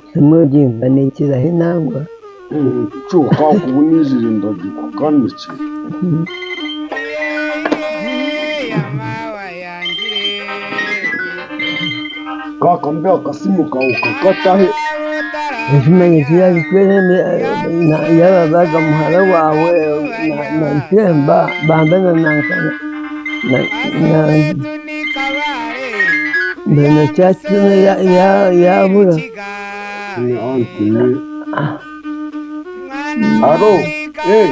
Esimu egi nkanikiraho enangwa. Kyonka ku naizire ndagikukanikira. Kakambe akasimu kaawe okakatahe. Ekimanye yaaba muhara waawe na Ntemba bambe na nanka na Kyakitema yabura. Alo, eh.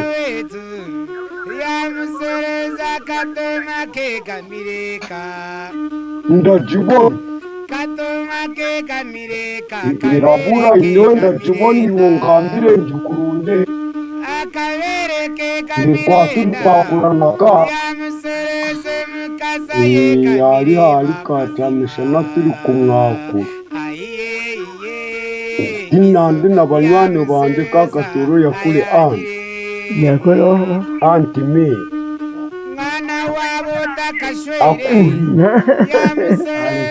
Ndagibona. Erabura nyowe ndagibona iwe ongambire ngikurunde. Nikwata orupapura naka ari ahari kakyamishana turi kumwakura. Tinandi na banywani bangye kakasoro yakure aunt. Yakora oha? Aunt May. Akure.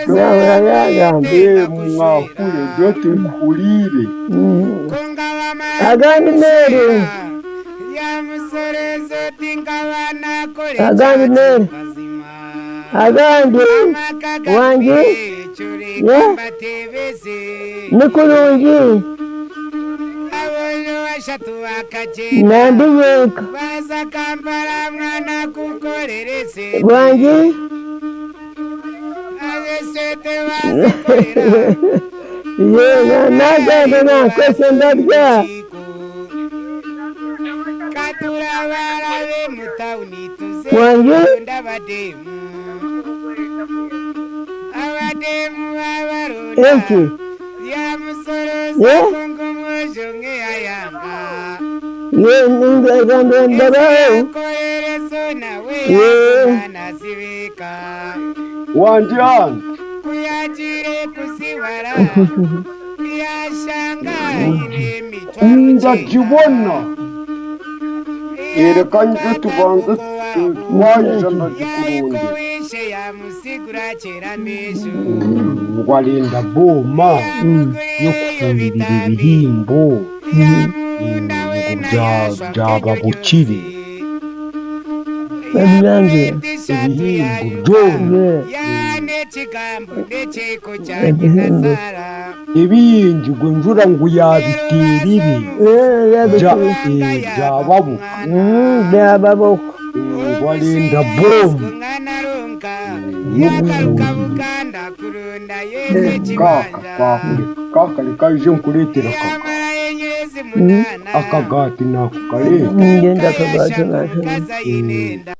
Nahurira yagamba. Ee mwakure byo tinkuhuriire. Agandi Mary. Agandi Mary. Agandi wangye ye ni kurungi nandi nyenka wangye ye nagenda nakwese ndarya. Wangye. Eki? Ye? Ye ningagamba ndabaho. Ye. Wangye aunt. Ndagibona. Reka nze tubanze twaija ndagikurondera. Ngu arenda booma y'okufuhirira ebihimbo ngu byaba bukire. Ebyange. Ebihimbo byona. Ebihimbo. Ebihingirwe enjura ngu yaabiteerire byababuka. Byababuka. Ngu arenda booma y'okufuhirira. Kaaka twakureka. Kaaka reka aije nkureetere akagaati. Akagaati naakukareeta. Niinyenda akagaati naakureeta.